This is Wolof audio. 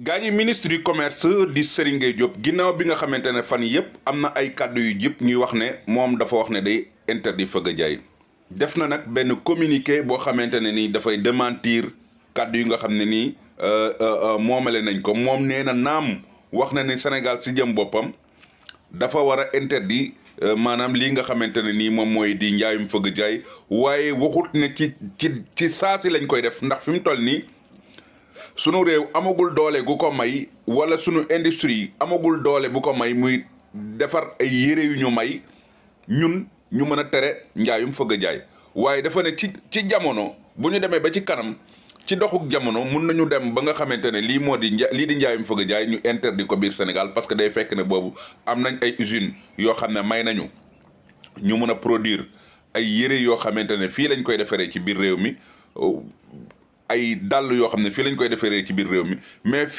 gaañi ministre du commerce di Serigne Gueye Diop ginnaaw bi nga xamante ne fan yëpp am na ay kàddu yu jëpp ñuy wax ne moom dafa wax ne day interdit fëgg jaay def na nag benn communiqué boo xamante ne nii dafay démentir kàddu yi nga xam ne nii moomale nañ ko moom nee na naam wax na ne Sénégal si jëm boppam dafa war a interdit maanaam lii nga xamante ne nii moom mooy di njaayum fëgg jaay waaye waxut ne ci saasi lañ koy def ndax fi mu toll nii sunu réew amagul doole gu ko may wala sunu industrie amagul doole bu ko may muy defar ay yére yu ñu may ñun ñu mën a tere njaayum fëgg jaay waaye dafa ne ci jamono bu ñu demee ba ci kanam ci doxuk jamono mun nañu dem ba nga xamante ne lii moo di lii di njaayum fëgg jaay ñu interdit ko biir Sénégal parce que day fekk ne boobu am nañ ay usines yoo xam ne may nañu ñu mën a produire ay yére yoo xamante ne fii lañ koy defaree ci biir réew mi ay dàll yoo xam ne fii lañ koy defaree ci biir réew mi mais